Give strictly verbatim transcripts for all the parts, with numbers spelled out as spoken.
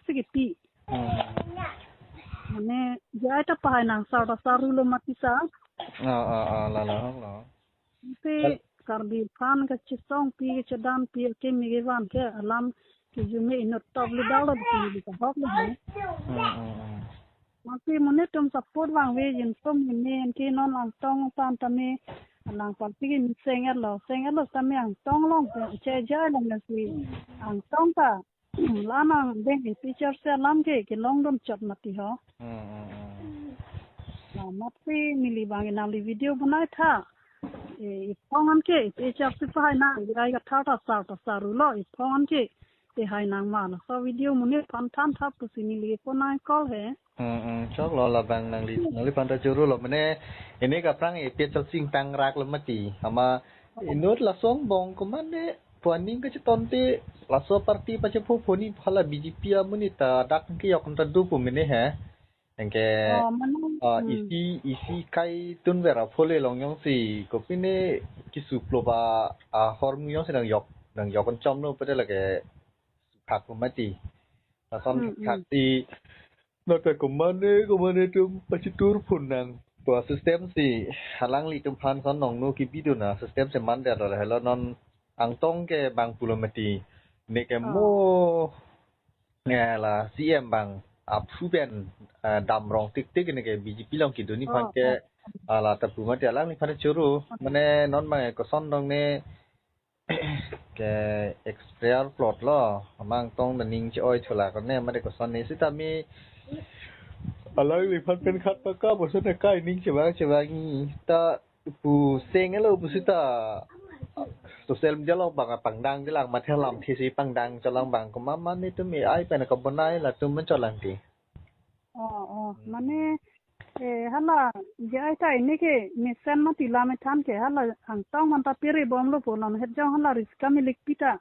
si kipi. Hmm. Mane, J I ta pahai nang sar ta saru lo mati sa. Oh, oh, oh, lalo, lalo. Te Kal- Karbi aphan kachesongpi, kachedampi, akimi kevan ke alam kejume inut top leader lo, di kahok lo he. Hmm, hmm, hmm. Mati monit atum support vangve jinso mene, anke non Angtong aphan tame alang party ke mi seng-et lo, seng-et lo tame Angtong along ke che J I along ke si Angtong ta la nang deng APHLC alam ke kelong dun chot mati ho. Hmm, hmm, hmm. La mati neli bang nangli video bonai tha. E, iphong anke APHLC pahai nang, J I kathar ta sar ta saru lo, iphong anke te hai nang ma, laso video monit aphan than tha pusi neli phone nang call he. Hmm, hmm, choklo labang nangli, nangliphan ta choro lo, mane, ini kaprang APHLC ingtang rak lo mati. Ama inut laso angbong komatne pu aning kachetonte, laso party pachepho phoni hala BJP amonit ta dak kejok ta do pu mene he. Anke, oh, mane, ah, hmm, isi, isi kai tunver apho le long jongsi, kopine kisuplo ba, ah, ahormu jongsi nangjok, nangjok an chomlo pute lake suphak pu mati. Lason, hmm, hmm, suphak si, nota komatne, komatne atum pachitur phun nang. Tua system si, alanglitum aphan son nongno kibidun asystem si mandetlo, helo non Angtong ke bang pulo mati. Ne ke, oh, mo, ne la CM bang aphu pen, eh, damrong tiktik ne ke BJP along kedun aphan, oh, ke, oh, oh, ala ta pu mati, alangliphan choro. Mane non bang koson dong ne ke expired plot lo, amang tong da ning che-oi chula kone mane koson ne sitame alangliphan pen khat ta ka bosan ne kai ning chevang chevang ta pu seng-et lo pu sita social media along bang pangdang chelang, mathe lamthe si pangdang chelang bang, komat mane atum A I pen kabonai latum men chelang ti. Oh, oh, hmm, mane, eh, hala, J I ta ini ke mesen mati la methan ke, hala Angtong aphan ta piri bomlo pu lam het jong hala riska milik pita.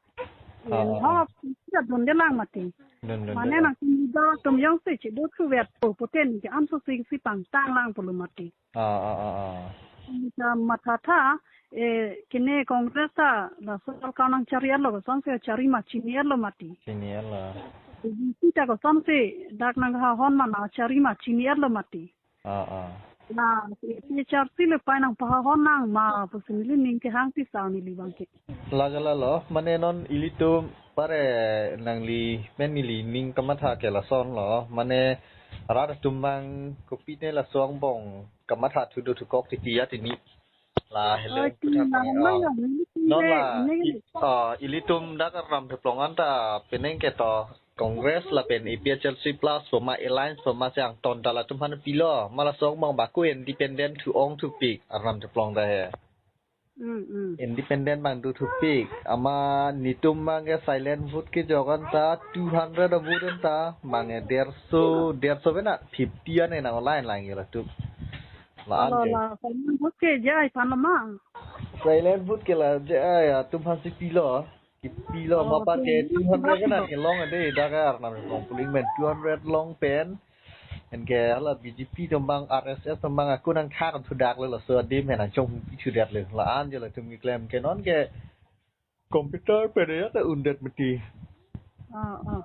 Ah, eh, ah, ha, ah, pita dunde lang mati. Dun, dun, mane dun, nang sini da tum jongsi chido chuvet po puten ke anso si si pangtang lang pulo mati. Ah, ah, ah, ah. Kita matha tha, eh, kene Congress ta laso sorkar nangchari-et lo, kosonsi chari ma chini-et lo mati. Chini-et lo. Sita kosonsi dak nanghahon ma nangchari ma chini-et lo mati. Ah, ah. Na, APHLC le pai nangpahahon nang ma pusi neli ning kehang ti sa neli bang ke. Lagala lo, mane non ilitum pare nangli pen neli ning kamatha ke lason lo, mane rat atum bang kopine laso angbong kamatha thu do thukok titi ya tini. La hello. Oi, puthak tini pang, la, ah, neli non la, ini, i-, ah, ilitum dak Arnam Theplong anta penang ke to Congress lapen APHLC plus poma alliance poma si Angtong ta latum aphan pilo, ma laso angbong bako independent thu ong thupik Arnam Theplong ta he. Mm, mm. Independent bang do thupik. Ama netum bang ke silent vote kejok anta two hundred a vote anta. Bang ke derso, derso bena fifty ane nang online lang yo latum. La, alo, anje la, silent vote ke J I aphan lo ma? Silent vote ke la J I atum aphan si pilo. Kipilo, oh, mapa ke two hundred ke na kelong ade, dak Arnam Theplong polling pen two hundred long pen. Anke hala BJP atum bang, RSS atum bang ako nangthak thudak le laso adim he nangchongpi thudak le. La-an je latum keklem ke non ke computer pen ya ta undet mati. Oh, oh.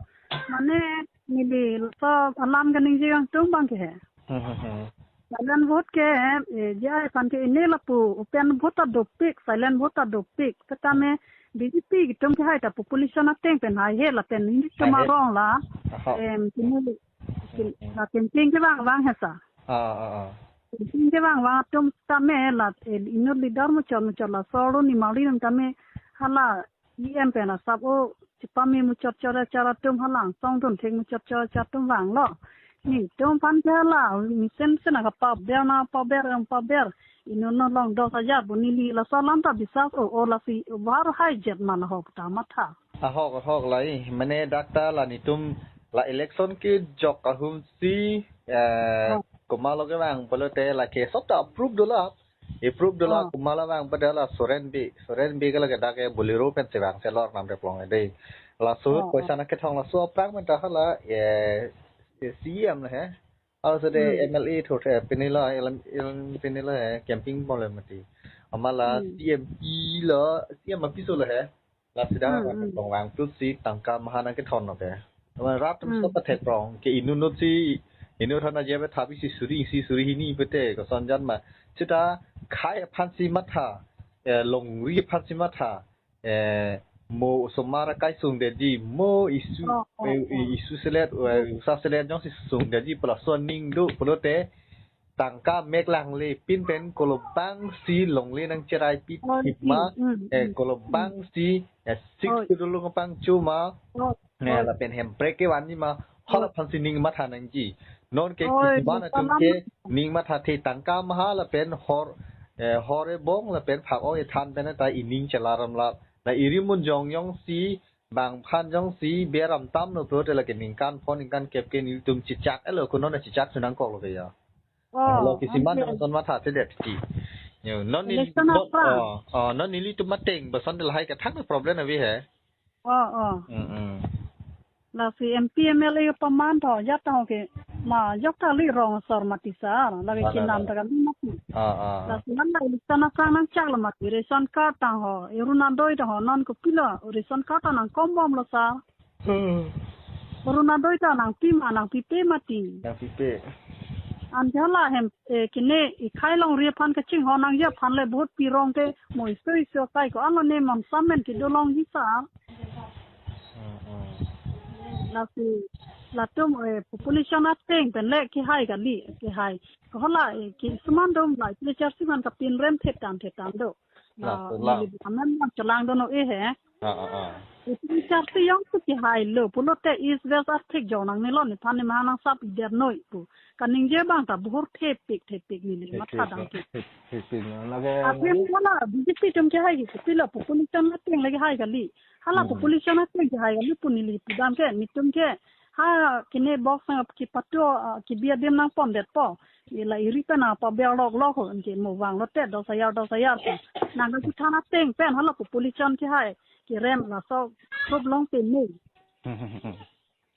Mane neli laso alam kaningje kangtung bang ke he. Hmm, hmm, hmm. Silent vote ke, eh, J I aphan ke ini lapu open vote ta dopik, silent vote ta dopik. Setame BJP atum ke hai ta population ateng pen hai he lapen netum, hai he, arong la. Aha. Em, kini, kin-, hmm, hmm, la campaign kevang vang he sa. Ah, ah, ah. Campaign kevang vang atum tame la, eh, inut leader muchot muchot la solo ni mali nang tame hala EM pen asap o chipami muchot chot chot atum hala Angtong dun thek muchot chot chot atum vanglo. Netum aphan ke hala mesen sen nangkapaber nangpaber nangpaber. Inut non long dos hajar pu neli laso alam ta bisas o, o lasi var hai jet ma la hok ta matha. Ahok, ahok lai, mane dak ta la netum la election kejok ahum si, eh, oh, komatlo kevang pulote lake sop ta approve dola. Approve dola, oh, komatlo vang pada la Soren Bey. Soren Bey ke lake dak ke Bolero pen si vang si lo Arnam Theplong ade. Laso, oh, oh, poisa nangkethong laso aphrang pen ta hala, eh, eh, CEM he. Alo sede, hmm, MLA thot he, pini lo, ilam, ilam pini lo he, camping pon le mati. Ama la, hmm, CEM pi lo, CEM apiso lo he. La sida, hmm, Arnam, hmm, Theplong vang tu si tangka maha nangkethon lo ke. Rat atum Hmm. so pathekrong ke inut-nut si, inut hana jebe thabi si suri, si suri hini pute koson jan ma. Sita khei aphan si matha, eh, longri aphan si matha, eh, mo osomar akai sungdetji, mo isu, Oh, oh, eh, oh. isu selet, eh, usa selet jongsi sungdetji pu laso aning do pulote tangka mek langle pin pen kolobang si longle nangcherai pi Oh, thip ma, mm, mm, eh, mm, kolobang mm. si, eh, six Oh. Schedule along pangcho ma, Oh, eh, oh. Lapen hemprek kevanji ma, hala Oh. aphan si ning matha nangji. Non ke Oh, kisiman atum salam. Ke ning mathathe tangka maha lapen hor, eh, hor ebong lapen phak-ong ethan pen ta ining chelaram lap. La iri mun jong jongsi bang phan jongsi beram tamlo pulote lake ningkan pho ningkan kep ke nelitum chechak-etlo, ko non chechak sunang koklo ke ya. Oh, lo kisiman okay. Nang son mathathedet ti. Yo, non neli, Election non, aphrang. Oh, oh, non nelitum mateng, bason de lahai kethak na problem ave he. Oh, oh. Mm, mm. Lasi M P M L A paman tho, jat tho ke. Ma, jok ta li rong asor mati sar, lagi Mana, kinam mana? Ta kami mati. Ah, ah. Lasi mana election aphrang nangchaklo mati, ration card tang ho, Orunodoi tang ho, non kopilo, ration card ta nangkombomlo sar. Hmm. Orunodoi ta nangpi ma, nangpipe mati. Nangpipe. Anke hala hem, eh, kene ikhei longri aphan kachinghon nangji aphan le vote pirong te mo iso iso kai ko alo ne mon samen kedo longji sar. Hmm, hmm. Lasi latum, eh, population ateng pen le kehai kali, kehai. Ko hala, eh, kisuman dom la, literature siman kapinrem thetan thetan do. La, Ah, la. Neli amen nangchelang dono e he. Ah, ah, ah. Itum charsi jongsi kehailo pulote East West arthek jonang nelo nephan nema nangsap ider noi pu. Kaningje abang ta bohor thepik thepik neli Thepik, matha dam ke. Thepik, thepik, lake Aphi neli hala B J P atum kehai ke pilo population ateng lagi hai kali. Hala Hmm. population ateng kehai kali pu neli pudam ke netum ke ha kene box nang kepatu, ah, kebi adim nangpondetpo. Ila iri pen apa biar lok lok ho, anke mo vanglote dos hajar, dos hajar pen. Nang kachuthan ateng pen hala population kehai kerem laso group long pen ne.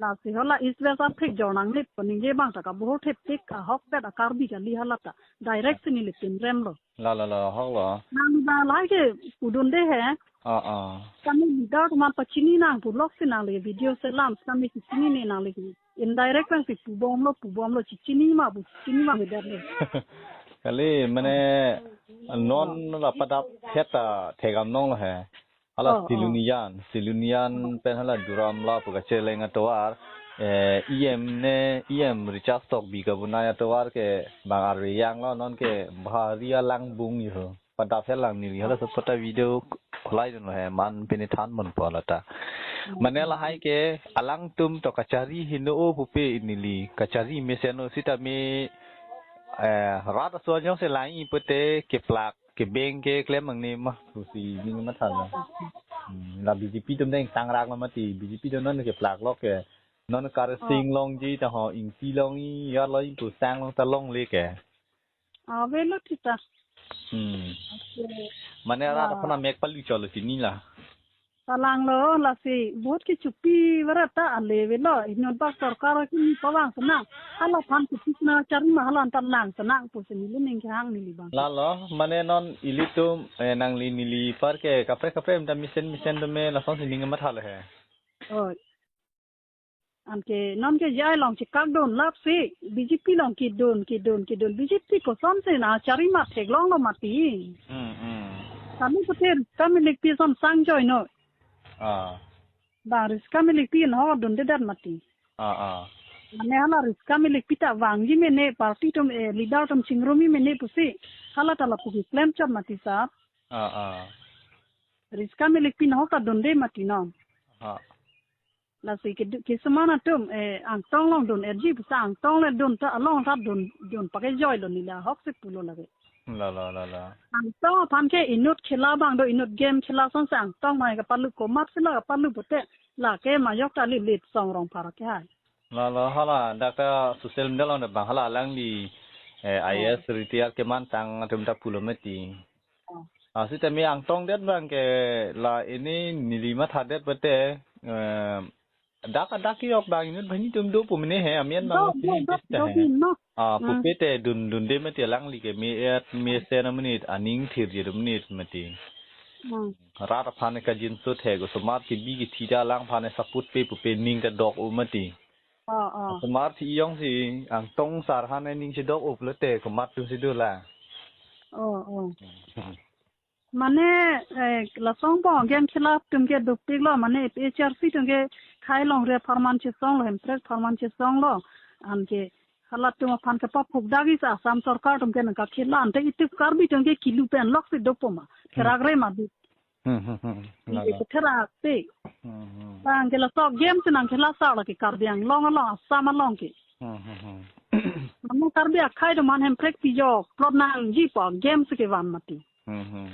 Lasi hala East West arthek jonang nit pu ningje abang ta kabohor thepik ahokpet a-Karbi kali hala ta. Direct si neli pinremlo. La, la, la, ahoklo. Nang ba lahai ke pudunde he. Ah, ah. Kami leader atum aphan pachini nang pu lok si nangli video selam, kami chinine nangli. Indirect lang si pubomlo, pubomlo, chichini ma bu, chichini ma bidar le. Kali, mane, non la padap het ta thekdam longlo he. Hala Oh, oh. Silonijan, Silonijan pen hala Duar Amla pu kacheleng atovar, eh, E M ne, E M Richard Tokbi kabunai atovar ke bang arve janglo, non ke bahari alang bung yo. Padap het lang neli hala so pata video khulai dunlo he, man pini than ponpo lata. Hmm. Mane lahai ke alangtum to kachari heno-o pupe neli, kachari mesen-o sitame, eh, rat aso jongsi lang-i pute keplak kebeng keklem angne ma pusi ning matha na. Hmm, la B J P atum deng tangrak lo mati, B J P atum non keplak lo ke. Non kar Oh. sing longji ta ho, ingsi longji, yar lo ingpu sang long ta longle ke. Avelo thita. Hmm. Okay. Mane rat Wah. Aphan amek palu cholo chini la. Talanglo lasi vote kechopi varat ta ale avelo. Inut bak sorkar kimi pavang sana. Hala aphan kepi sana chari ma hala anta lang sana pusi neli ning kehang neli bang. Lalo, mane non ilitum, eh, nangli neli apar ke kaprek kaprek meta mesen mesen tame lasonsi ning matha le he. Oh. Anke non ke jai long chikak dun lap si B J P long kidun, kidun, kidun. B J P kosonsi na chari ma theklonglo mati. Hmm, hmm. Kami pute kami likpi son sang joi no. Ah. Bang ris kami likpi no dunde dat mati. Ah, ah. Mane hala ris kami likpi ta vangji mene party atum, eh, leader atum chingrumji mene pusi. Hala ta lapu keklem chot mati sar. Ah, ah. Ris kami likpi no ta dunde mati no. Ah. Lasi ke, kesuman atum, eh, Angtong long dun-etji pusi Angtong le dun ta along ta dun, dun pakejoi lo neli ahok si pulo lake. La, la, la, la. Angtong aphan ke inut khela bang do, inut game khela sonsi Angtong mai kapalu komat sila kapalu pute lake majok ta lilit song rong phara kehai. La, la, hala dak ta social media long de bang hala alangli, eh, Oh. I A S retire kemantang atum ta pulo mati. Oh. Ah, sitame Angtong det bang ke la ini neli matha det pute, eh, dak dak yok bang inut banghini atum do pu mene he, amen bang Do, do, do, do, he. Din, no? Ah, Hmm. Pupe te dun, dunde mati alangli ke me-et, mesen amonit, aning thirje do monit mati. Hmm. Rat aphan kajinso thek, osomar kebi kethe ta alangphan support pe pupe ning ta dok-o mati. Oh, oh. Osomar thi jongsi Angtong sar aphan ning chedok-o pulote komat atumsi dolang. Oh, oh. Hmm. Mane, eh, lason abang game khela atum ke dopiklo, mane H R C atum ke khai longri apharman chesonglo, Hemprek apharman chesonglo. Anke halatum aphan kepaphuk dagi sa Assam sorkar atum ke nangkakhela, ante itum Karbi atum ke kilu pen loksi dopo ma. Hmm. Therakre ma bi. Hmm, hmm, hmm. Itum ke therak te. Hmm, hmm. Bang ke laso game si nangkhela sa lake Karbi Anglong along, Assam along ke. Hmm, hmm, hmm. Mane Karbi akhei atum aphan Hemprek pijok plot nangjipo game si kevan mati. Hmm, hmm.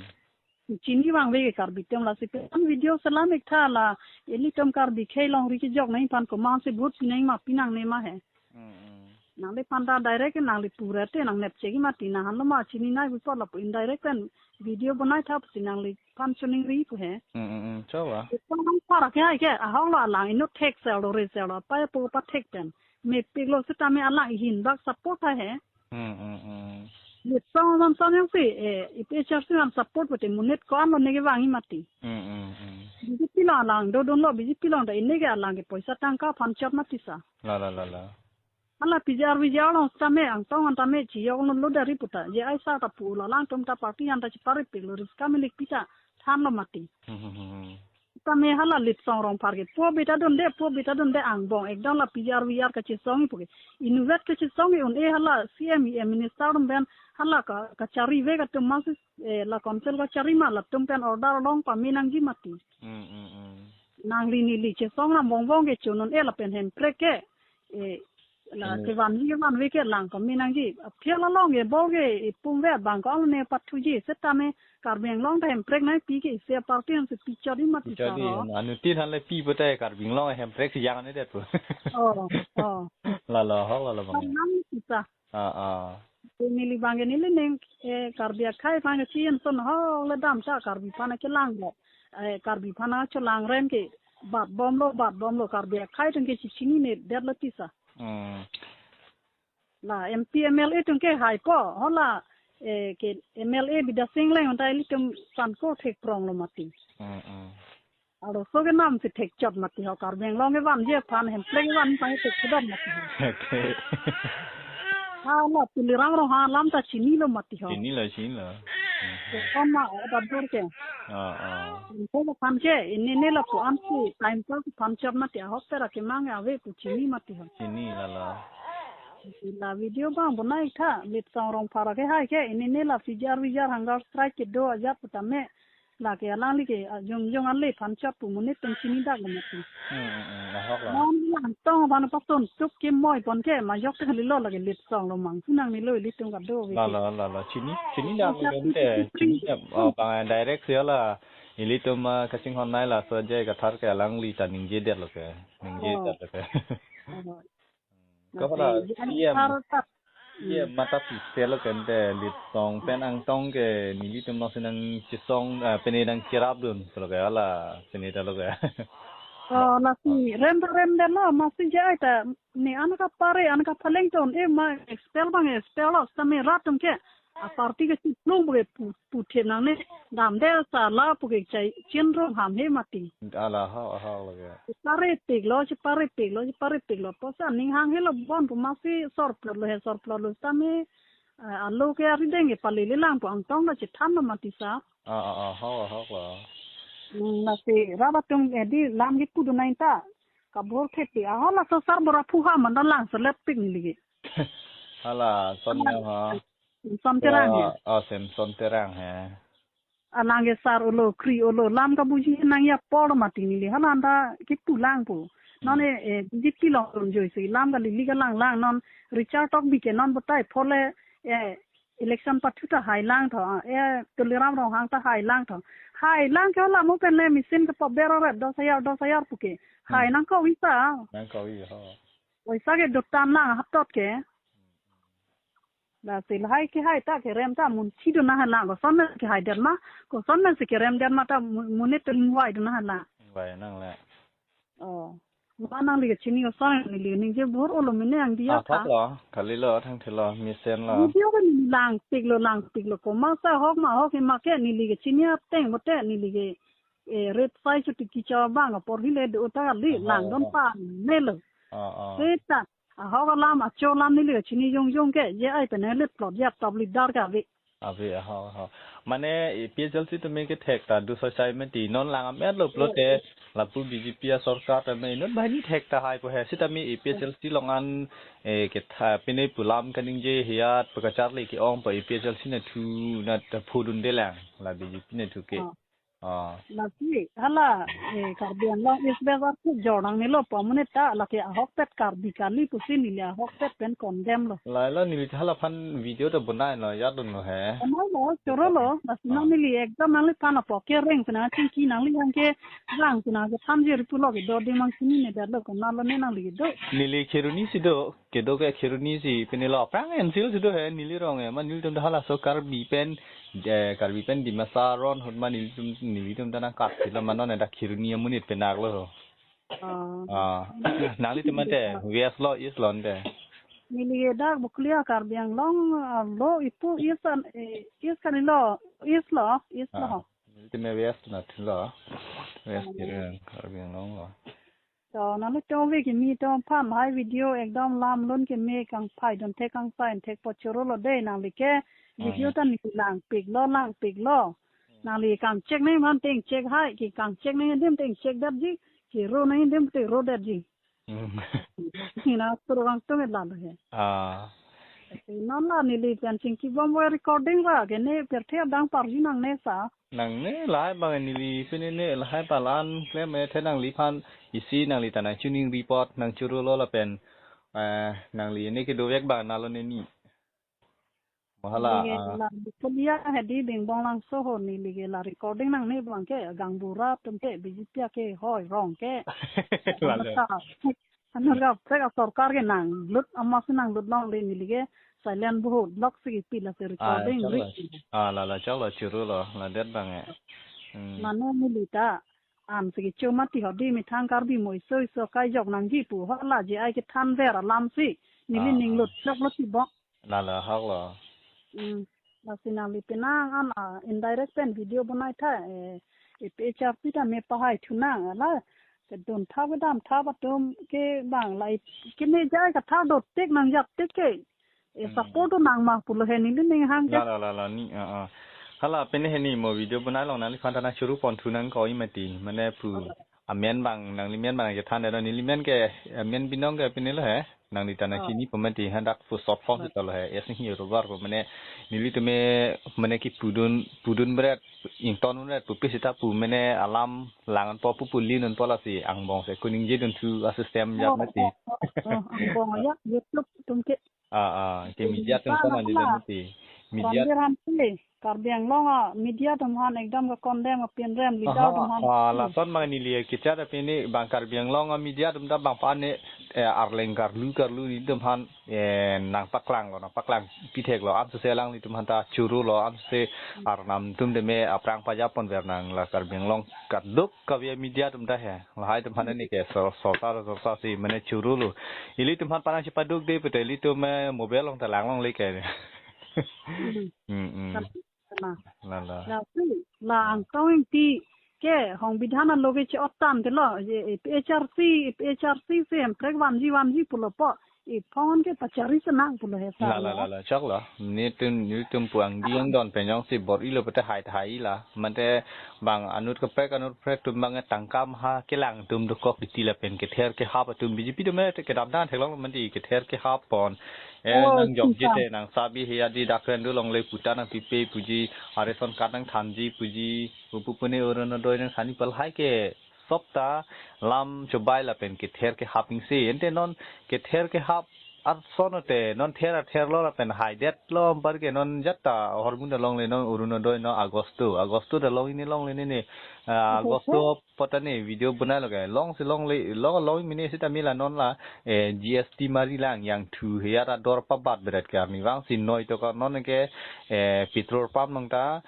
Chini vangve ke Karbi atum, lasi pen video selam ik tha la, ilitum Karbi akhei longri kejok nangphan komatsi vote pi nang ma pi nangne ma he. Hmm, hmm. Nangliphan ta direct nangli pura te nangnepchek mati, nangphan lo ma chini nai pupo lapu indirect pen video bonai tha pusi nangliphan choningri pu he. Hmm, hmm, hmm. Choba. Itum nang para ke hai ke, ahok lo alang inut thek sel do re sel do, apa ya pu pa thek pen. Mepik lo sitame alang ihin bak support hai he. Hmm, hmm, hmm. Litsong Ramson jongsi, eh, ipi H R C aphan support pute monit ko-an lo neke vangji mati. Hmm, hmm, hmm. B J P along alang dodunlo, B J P along ta ineke alang ke poisa tangka aphan chot mati sa. La, la, la, la. Hala P G R V G R along sitame Angtong an tame chiyok non lo dari puta. J I sa ta pulo, alangtum ta party an ta cheparipiklo, riska milik pita thanlo mati. Hmm, hmm, hmm, hmm. Tame hala Litsong Rongphar ke po beta dunde, po beta dunde angbong ekdom la P G R V G R kachesong ipo ke. Inutvet kachesong i un-e hala C M, E M minister atum pen hala ka, kachari ve ka atum mas, eh, la council kachari ma latum pen order along pame nangji mati. Hmm, hmm, hmm. Nangli neli chesong ram bongbong ke chun un-e lapen Hemprek ke, eh, la Hmm. kevan hi kevan ve ke lang pame nangji. Aphi along ke bol ke ipum ve bang ko ne pathuji sitame Karbi Anglong ta Hemprek nangpi ke isi aparty ansi pi chot ji mati. Pi chot sa ji, ho. Anuttin aphan le pi pute Karbi Anglong Hemprek si jang ne det pu. Oh, oh. La la ho, la la bang. Nang nang si sa. Ah, ah. Te neli bang ke neli ning, eh, Karbi akhei aphan ke si en son ho le dam ta Karbi aphan kelang lo. Eh, Karbi aphan cholang rem ke bat bomlo, bat bomlo, Karbi akhei atum ke chechinine detlo ti sa. Hmm. La M P M L A atum ke haipo, hala, eh, ke M L A Bidya Sing Engleng unta ilitum sanko thek pronglo mati. Hmm, hmm. Arloso ke namsi thek chot mati ho, Karbi Anglong kevanji aphan, Hemprek kevan aphan thek chot mati ho. Okay. Hala Tuliram Ronghang alam ta chinilo mati ho. Chinilo, chinilo. Ke koma oda dur ke. Ah, ah. Hemprek aphan ke, inine lapu-an si time pass aphan chot mati, ahok tera kemang ave pu chini mati ho. Chini la la. La video bang bonai tha, Litsong Rongphar ke hai ke, inine la P G R V G R hunger strike kedo ajat putame, lake alangli ke, ah, jong jong ale aphan chot pu monit pen chini dak lo mati. Hmm, hmm, hmm, ahok la. Non Angtong aphan pason tup ke moi pon ke, majok te lilo lake Litsong lo mang, sunang nilo ilitum kado ve La ke. la la la, chini, chini dak Oh, lo te, chini dak, oh, bang direct si la, ilitum, ah, kachinghon nai laso J I Kathar ke alangli ta ningje detlo ke, ningje Oh. detlo ke. Oh. Ko hala Nasi, C M, Kathar ta. C M Hmm. mata pise lo ke ante Litsong pen Angtong ke nelitum nangsi nangchesong, ah, pine nangcherapdun, so lo ke hala, sini ta lo ke. Oh, nasi rem ta rem detlo, masi J I ta ne an kapare, an kapaleng ton, eh, ma expel bang expel lo, sitame rat atum ke, aparty ke chiplung pu ke pu, pu them nangne, damde sa la pu ke chai, chin ro ham he mati. Ala ha, ha lo ke. Cheparipiklo, cheparipiklo, cheparipiklo. Posa ning hang helo bon pu masi sorplotlo he, sorplotlo sitame, eh, alo ke arideng ke palele lang pu Angtong ta chethanlo mati sa. Ah, ah, ah, ha, ha lo. Hmm, lasi rat atum edi lam kipudun nai ta. Kabor thepi. Ah, hala so sar bora phu ha man ta lang selet pik neli ke. Hala, son Hala, ya ha. Samson Terang he. Ah, ah, Samson Terang he. Alang ke sar olo, kri olo, lam kabuji nangji apor mati neli. Hala anta kipu lang pu. Non Hmm. eh, eh, B J P along ron joisi, lam kalili kalang lang, non Richard Tokbi ke non batai phole, eh, election pathu ta hai lang tho, eh, Tuliram Ronghang ta hai lang tho. Hai lang ke hala mo pen le machine ke pabera rep dos hajar, dos hajar pu ke. Hai Hmm. nangkok-i sa. Nangkok-i ho. Oisa ke dutan lang hatot ke. Lasi lahai kehai ta kerem ta munthi dun nanglang, koson si kehai det ma, koson si kerem det ma ta mu-, monit ta lingvai dun nanglang. Lingvai nangle. Oh. Ma nangli kachini koson neli ningje bor olo mene angdiya Ah, tha. Thok lo, kali lo, thang thilo, mesen lo. Video ke neli langpik lo, langpik lo. Komat ahok ma ahok ma ke neli kachini ateng bote neli ke, eh, red sai chuti kicha bang apor hile do ta kali Ah, langdon ah. Pa ne lo. Ah, ah. Seta, ahok alam, acho alam neli kachini jongjong ke, J I pen le plot ya top leader ka ave. Ave, aha, aha. Mane, A P H L C tumi kethek ta do sosai mati. Non lang amet lo pulote, lapu B J P asorkar tame non banghini thek tahai po he. Sitame A P H L C along an, eh, ketha, pine pu lam kaningje hiat, pakacharli ke-ong pa A P H L C nathu, nat phudunde lang. La B J P nathu ke. Ah. Ah. Lasi, hala, eh, Karbi Anglong East West arpu jor nangne lo, pamuneta, lake ahokpet Karbi kali pusi neli ahokpet pen condemn lo. Laila neli hala aphan video ta bonai lo, yadun lo he. Bonai lo, choro lo, lasi Ah. nang neli ekdom nangliphan apo kereng pina chingki nangli yang ke rang pina kethan jir pulo kedo de mang sini ne dad lo, kona lo ne nangli kedo. Neli Kheroni si do. Kedo ke Kheroni si, pine lo aphrang ensil si do he, neli rong he, ma nelitum ta halaso Karbi pen, eh, Karbi pen Dimasa aron ahut ma nelitum, nelitum ta nangkat si lo ma non dak Kheroni amonit penak lo. Ah. Ah, nanglitum ante, West lo, East lo ante. Neli dak Bokolia Karbi Anglong, ah, lo ipu East an, eh, East kan lo, East lo, East lo. Ah, nelitum West nathu lo, West Ah. Kheroni Karbi Anglong lo. To, nangli tong ove kimi tong aphan hai video ekdom lam lun kimi kangphai dun thek kangsai thek po choro lo de nangli ke video Hmm. ta neli langpik lo, langpik lo. Nangli kangchek nangji aphan te ingchek hai, ke kangchek nangji adim te ingchek detji, ke ro nangji adim te ro detji. Hmm. Hina suru kangtung et lalo he. Ah. Non la neli pen chingki bom vo recording ra ke ne pirthe adang parji nangne sa. Nangne lahai abang neli pine ne lahai palan klem e the nangliphan isi nangli ta nangchoningri apot nangchoro lo lapen, eh, nangli ne kedovek abang nalo ne ni. Mo hala, Neli ke ah. la Bokolia hedi Bingbong Langso ho neli ke la recording nangne abang ke gang bura atum te B J P ke hoi rong ke. Lalo. Anurga prek asorkar ke nanglut amas nanglut longle neli ke silent boho lok si kipi lasi Ah, recording chalo. Ri. Ah, lalo chalo choro lo, ladet abang e. Hmm. Mane neli ta an si kicho mati hodi methang Karbi mo iso iso kajok nangji pu hala J I kethan ver alam si neli Ah, ning ah. Lut lok lo si bok. Lalo hak lo. Hmm. Lasi nangli penang an, ah, indirect pen video bonai tha, eh, A P H L C tame pahai thu nang, ala kedun thap kedam thap atum ke bang la ip-, keme J I kathap dotik nangjap tik ke. Eh, Hmm. Support do nang ma pulo he neli ning hang ke. Lalo, lalo, ni, ah, ah. Hala pine he ni mo video bonai along nangliphan ta nangchoro pon thu nang koi mati, mane pu. Oh. Amen abang, nangli men abang nangchethan detlo, neli men ke, eh, men binong ke pine lo he. Nangli ta Oh. nangchini po mati, hadak pu short form Oh. si ta lo he. Yes, hi robar po mane nelitum e mane kipudun, pudun bret, ington bret, pupi sita pu mane alam lang-an po pu pu li non po lasi angbong si kuningje dun thu a-system jap Oh, mati. Oh, oh, oh, angbong ya, YouTube atum ke. Ah, ah, ke Ke media atum media ta koma nila na. Mati. Media Ranbir Hanse, Karbi Anglong a-media atum aphan ekdom ke-condemn, ke-pinrem, leader Aha, atum aphan. Ah, lason abang neli kechat apini abang Karbi Anglong a-media atum ta abang aphan ne, eh, arleng karlu karlu nelitum aphan, eh, nangpaklang lo, nangpaklang pithek lo, ansi se alanglitum aphan ta choro lo, ansi se Hmm. arnam atum tame aphrang pajap pon ver nang la Karbi Anglong kaduk kave media atum ta he. Lahai atum aphan ne ke sor-, sorta lo sorta si mane choro lo. Ilitum aphan panang chepaduk de pute ilitum, eh, mobile along ta lang longle ke. Hmm. Hmm, hmm. Kan, kana. Lalo. Lasi, la Angtong Ingti ke Songbidhan alo ke che-ottam te lo, je, eh, A P H L C, A P H L C si Hemprek vanji vanji pulo po. Iphong ke pachari senang pulo he sa Lalo, lo. Lalo, choklo. Nelitum, nelitum pu angdi angdon pen jongsi bor-ilo pute hai hai la. Mate abang anut kaprek, anut kaprek atum abang tangka maha kelang atum dokok titi lapen kether kehap atum B J P atum e te kedam dan theklong mati kether kehap pon. Eh, Oh, nang jokje sisa. Te nang sabi he adi dak ren do longle puta nangpipe puji, a-ration card nangthanji puji, pu pu pune Orunodoi nangthanji pu lahai ke sop ta lam chobai lapen kether kehap ingse. Ante non kether kehap ason te non ther ather lo lapen haidet lo anpar ke non jat ta hormu ta longle non Orunodoi non Agosto. Agosto ta long ini longle ne ne. Ah, Agosto. Agosto pota ne video bonai lo ke. Long si longle, long long mine sitame la non la, eh, G S T mari lang yang thu he ya ta dor pabat beret ke arnivang si noi to ka non ke, eh, petrol pump nang ta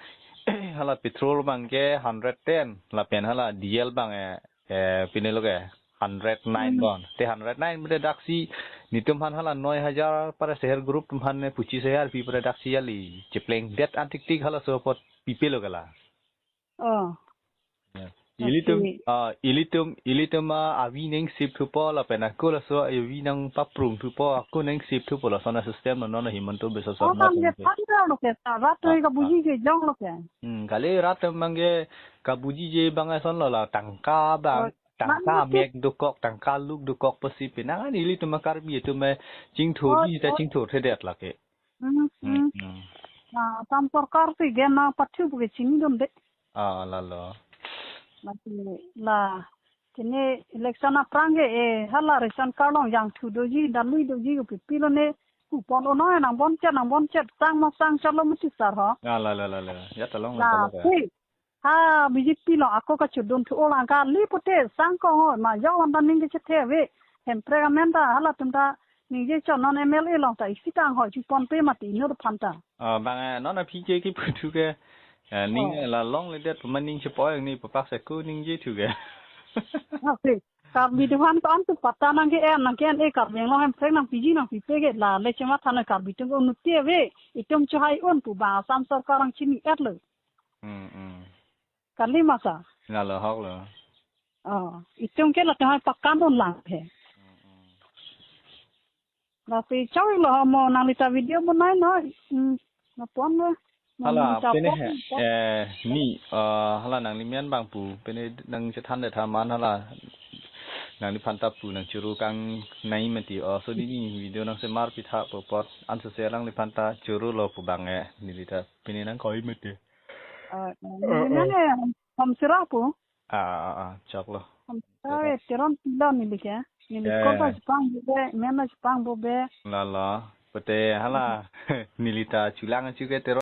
hala petrol abang ke hundred ten lapen hala diesel abang, eh, eh, pine lo ke Hundred nine Hmm. bon. Te hundred nine mede daksi netum aphan hala noi hajar para seher group atum aphan ne puchis hajar pi para daksi jali. Chepleng det antik tik halaso apot pipelo kala. Oh. Ya. Ilitum, Daksi. ah, ilitum, ilitum, ah, avi neng sip thupo lapen ako laso avi nang paprung thupo, ako neng sip thupo lason a-system non non Himanta Biswa Oh, Sarma bang je tangte. Tangte lo ke, ta rat Ah, to ka buji ah. Ke jong lo ke. Hmm, kali rat abang ke kabuji je abang asonlo la tangka abang, Oh, tangka man mati. Mek dokok, tangka luk dokok pasi penang an ilitum a-Karbi atum me chingthur Oh, di ta oh. Chingthurthedet lake. Hmm, Hmm, hmm. Hmm. Na, tam sorkar si gen na pathu pu ke chinidunde. Ah, lalo. Lasi la, chini election aphrang ke, eh, hala ration card along jangthu doji, dalui doji ke pipilo ne, kupon ono nang bonchet, nang bonchet, sang ma sang chalo mati sar ho. Ah, lalo, lalo. Ya talong La, lalo ya. Si, ha, B J P along ako kachodunthu olang kali pute, sang ko ho, ma jo wan ta ning kechethe ave, Hemprek amen ta, halatum ta, ningje chot non M L A along ta, isi tang ho, chipon pe mati, inut aphan ta. Ah, bang, eh, non aphi ke kipu thu ke, eh, ning Oh. La longledet puma ning chepo yang ni papak seku ningje thu ke. Oke. Karbi atum aphan ko-an tu patta nang ke-en, nang ke-en, eh, Karbi Anglong Hemprek nangpiji nangpipe ke la le chema than Karbi atum ke unnoti ave, itum chohai un pu bang Assam sorkar nangchini-et lo. Hmm, hmm. Kali masa. Lalo hok lo. Oh, itum ke latum hai pakan un lang he. Hmm, hmm. Lasi chawik lo ho mo nangli ta video bonai noi. Hmm. Napon lo. Hala, Nangli ta pine pon, he, pon. Eh, ni, eh, hala nangli men bang pu, pine nang chethan de thaman hala. Nangliphan ta pu nang churu kang nai mati, oh, so di ni video nang semar pitha po pot, an so se alangliphan ta churu lo pu bang eh, neli ta, pine nang koi mati. Eh, eh, Eh, neli eh. Nang eh, hom sira pu. Ah, ah, ah, ah, chok lo. Hom sira eh, Teron pilo neli ke. Neli Eh. Kota Jepang bobe, men la Jepang bobe. Lalo, pute hala, neli ta chulang achu ke Teron